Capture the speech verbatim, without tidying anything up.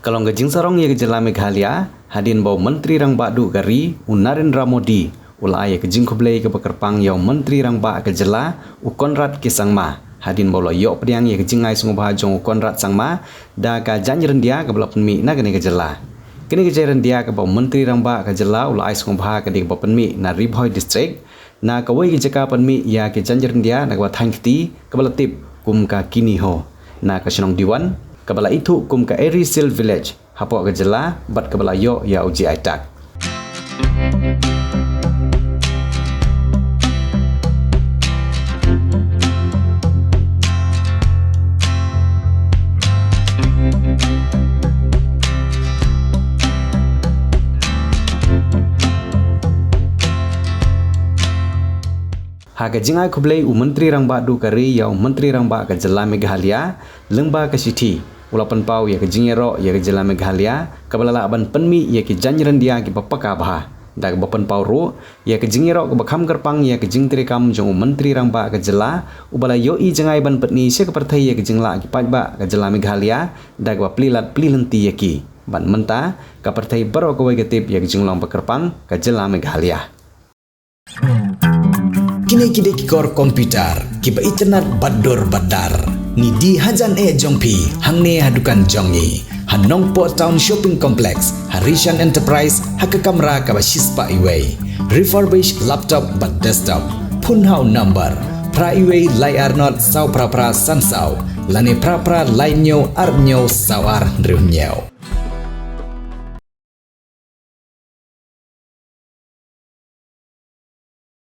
Ka long ka jingsarong ïa ka jylla Meghalaya hadien ba u Myntri Rangbah Duh ka ri u Narendra Modi u la ai ïa ka jingkhublei kaba kyrpang ïa u Myntri Rangbah ka jylla u Conrad K Sangma hadien ba u la ïoh pdiang ïa ka jingai sngewbha jong u Conrad Sangma da ka jaiñ ryndia kaba la pynmih na kane ka jylla. Kane ka jaiñ ryndia kaba u Myntri Rangbah ka jylla u la ai sngewbha ka dei kaba pynmih na Ri Bhoi District na kawei ka jaka pynmih ïa ka jaiñ ryndia na kaba thaiñ kti kaba la tip kum ka Kiniho na ka shnong Diwan kaba la ithuh kum ka Eri Seal Village hapoh ka jylla bad kaba la ïoh ïa u G I tag. Ha ka jingai khublei u Myntri Rangbah Duh ka ri ïa u Myntri Rangbah ka jylla Meghalaya lyngba ka shithi u la pynpaw ïa ka jingïaroh ïa ka jylla Meghalaya kaba la lah ban pynmih ïa ki jaiñ ryndia kiba paka bha. Da kaba pynpaw ruh ïa ka jingïaroh kaba kham kyrpang ïa ka jingtreikam jong u Myntri Rangbah ka jylla uba la ïohi jngai ban pyni sha ka pyrthei ïa ka jinglah ki paidbah ka jylla Meghalaya da kaba plie lad plie lynti ïa ki. Bad mynta ka pyrthei baroh kawei ka tip ïa ka jinglong ba kyrpang ka jylla Meghalaya. Kine ki dei ki kor computer kiba itynnad bad dur bad dar. Ngi die hajan eh jong phi hangne ha dukan jong ngi ha Nongpoh Town Shopping Complex, ha Rishan Enterprise, ha ka kamra kaba shispah iwei. Refurbished laptop bad desktop. Phone ha u number phra iwei lai ar nod saw phra phra san saw lane phra phra lai hynñiew ar hynñiew saw ar hynriew hynñiew.